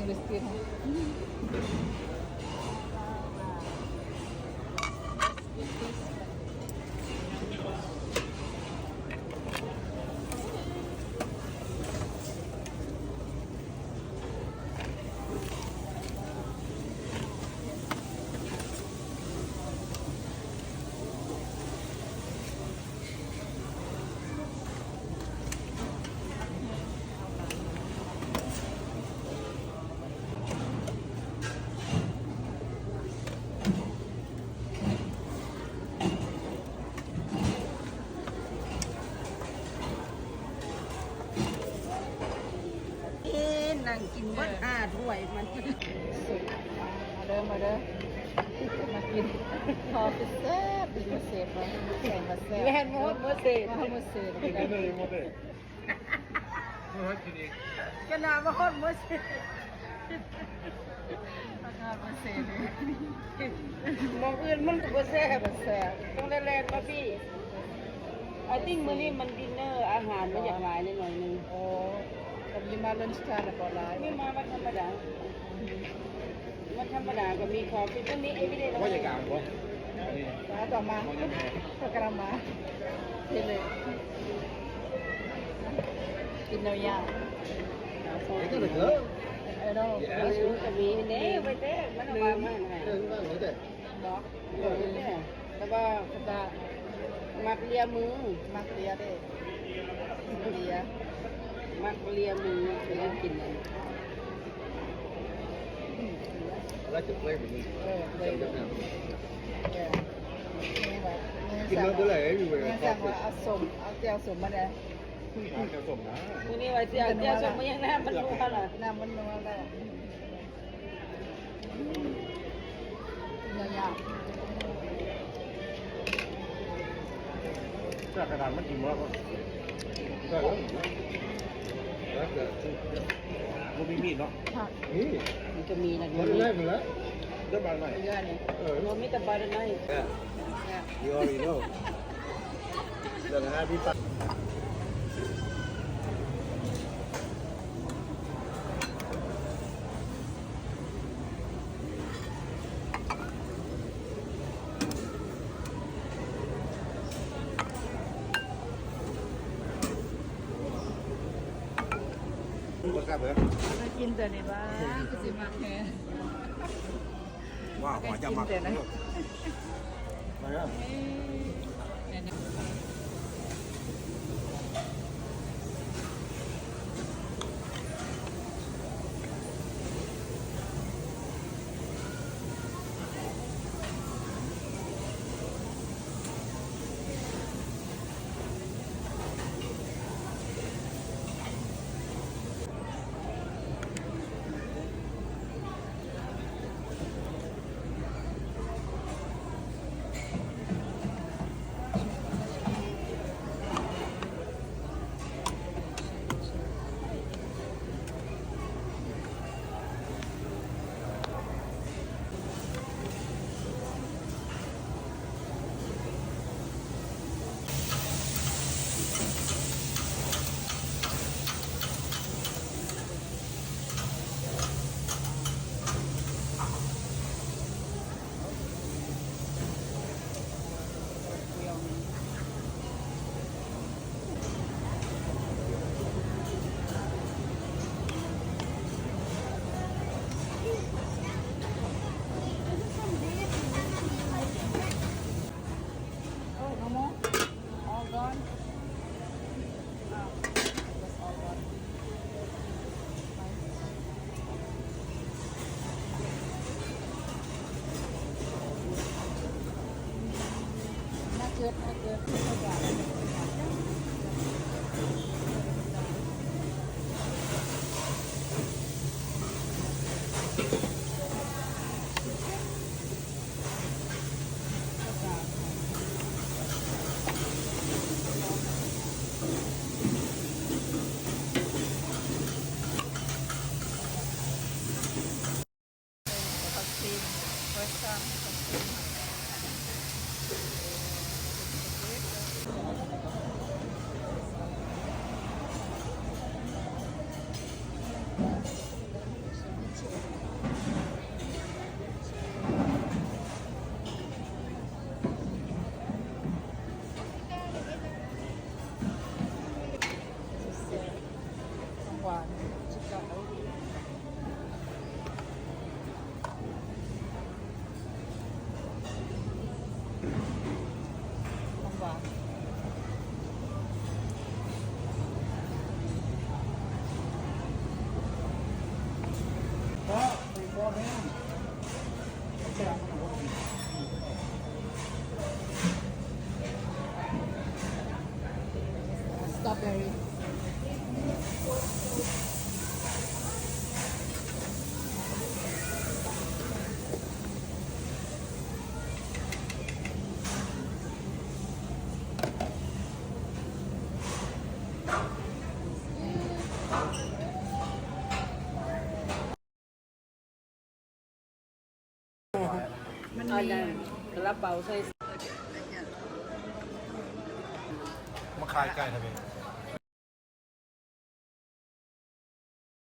Let's get him. ເອີ ນັ່ງກິນເບິດຫ້າຖ້ວຍມັນ. ມາເດີ ມາເດີ ມາກິນເຂົ້າແຊບໆ ເປັນເຊບເນາະ ແກງກໍແຊບ ແລ່ນມາຮອດເມືອເຊບ ມາຮອດເມືອເຊບ ກິນເລີຍ ມາເດີ. ມາຮອດທີ່ນີ້ ຂະໜາດມາຮອດມື້ເສດ ມາຮອດມື້ເສດ ໝ່ອງອື່ນມັນກໍບໍ່ແຊບ ບໍ່ແຊບ ຕ້ອງໄດ້ແລ່ນມາພີ້. I think ມື້ນີ້ມັນດິນເນີ ອາຫານມັນຢາກຫຼາຍໜ້ອຍໜຶ່ງ. ໂອ້ ກໍມີມາ lunch time ແລ້ວກໍຫຼາຍ ມີມາວັນທຳມະດາ. ວັນທຳມະດາກໍມີຂອງກິນ ມື້ນີ້ everyday ບໍ່ຢາກກາງບໍ່? ມາຕໍ່ມາ ບໍ່ຢາກແມ່ ເຂົາກຳລັງມາ ເຮັດເລີຍ ກິນແນວຢາກ ເຮັດເລີຍ ເອີ ເນາະ ເອີ ກໍມີເດ້ ໄວ້ເດ້ ມັນວ່າມາໃຫ້ ເອີ ວ່າໄວ້ເດ້ ບໍ່ ເອີ ແຕ່ວ່າ ແຕ່ວ່າ ມັກເລຍມື ມັກເລຍເດ້ ເລຍ ມັກເລຍມື ເວລາກິນນັ້ນ. I like the flavor. ເອີ ເລີຍ ເອີ ກິນເລີຍ everywhere. ຍັງສັ່ງວ່າເອົາສົ້ມ ເອົາແຈ່ວສົ້ມມາແດ່ ຫາແຈ່ວສົ້ມນະ ມື້ນີ້ວ່າຊິເອົາແຈ່ວສົ້ມມາ ຍັງນ້ຳມັນນົວລະ ນ້ຳມັນນົວລະ. ຍາວໆ ຈາກກະດານມັນກິນບໍ່ໄດ້ ບໍ່ມີມີດເນາະ ມີ ມັນຈະມີນະ ມັນໄດ້ໝົດແລ້ວ ໄດ້ບາດໃໝ່ ເຫຼືອນີ້ ເອີ ມີແຕ່ບາດໃໝ່ You already know. ເລື່ອງອາຫານມີປາ ບໍ່ແຊບເລີຍ ມາກິນຕົວນີ້ບ້າງ ຄືຊິມັກແທ້. ວ້າວ ຫວານຈັງມາກ ມາເດີ. ເ ສະຕໍເບີຣີ. ມັນມີ ອັນນັ້ນ ຊາລາເປົາໃສ່ ມາຂາຍໄກ່ທຳໄມ?